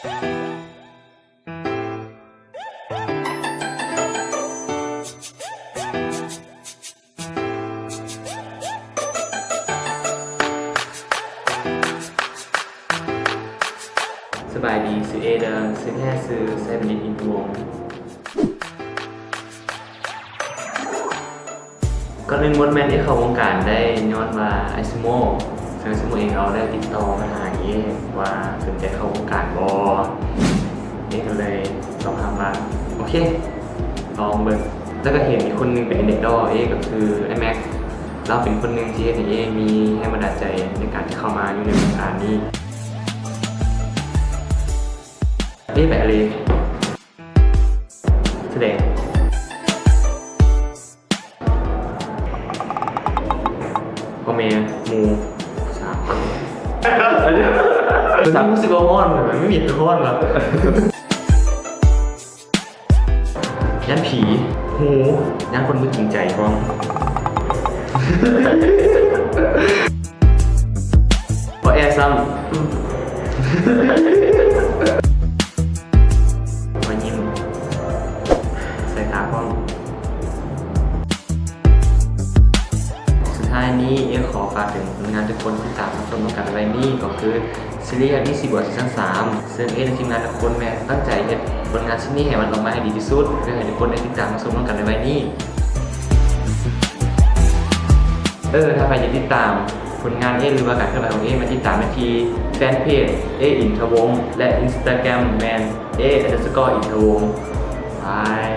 ສະບາຍດີ ຊື່ເອເດີ ຊື່ແທ້ຊື່ ໄຊບະນິດ ອິນທະວົງ. ກ່ອນອື່ນໝົດແມ່ນເອເຂົ້າວົງການໄດ້ຍ້ອນວ່າອ້າຍຊູໂມ ເຊິ່ງອ້າຍຊູໂມເອງເຮົາໄດ້ຕິດຕໍ່ມາຫາເອວ່າສົນໃຈເຂົ້າວົງການບໍ່ ເອກໍເລີຍຕອບຮັບວ່າ ໂອເຄ ລອງເບິ່ງ. ແລ້ວກໍເຫັນອີກຄົນໜຶ່ງເປັນໄອດອລເອ ກໍຄືອ້າຍແມັກ ລາວເປັນຄົນໜຶ່ງທີ່ເຮັດໃຫ້ເອມີແຮງບັນດານໃຈໃນການທີ່ເຂົ້າມາຢູ່ໃນວົງການນີ້. ເອໄປທະເລ ສະແດງ ພໍ່ແມ່ ໝູ່ ສາວ ສາວ ຮູ້ສຶກວ່າຮ້ອນ ມັນມີແຕ່ຮ້ອນວ່າ ຢ້ານຜີ ຫູ ຢ້ານຄົນບໍ່ຈິງໃຈພ້ອມ ພໍແອຊ້ຳ ຮອຍຍິ້ມ ສາຍຕາພ້ອມ. ສຸດທ້າຍນີ້ ເອຂໍຝາກເຖິງຄົນງານທຸກຄົນທີ່ຕາມຮັບຊົມນຳກັນໄວ້ນີ້ ກໍຄືຊີຣີ ຮັກນີ້ຊິບວກຊີຊັນສາມ ເຊິ່ງເອ ແລະ ທີມງານທຸກຄົນແມ່ນຕັ້ງໃຈເຮັດຜົນງານຊິດນີ້ໃຫ້ມັນອອກມາໃຫ້ດີທີ່ສຸດ ເພື່ອໃຫ້ທຸກຄົນໄດ້ຕິດຕາມຮັບຊົມນຳກັນໃນໄວໆນີ້. ເອີ ຖ້າໃຜຢາກຕິດຕາມຜົນງານເອ ຫຼືວ່າການເຄື່ອນໄຫວຂອງເອ ມາຕິດຕາມໄດ້ທີ່ແຟນເພຈເອ ອິນທະວົງ ແລະ ອິນສະຕາແກຣມແມ່ນເອ ອັນເດີສະກໍ ອິນທະວົງ. ບາຍ.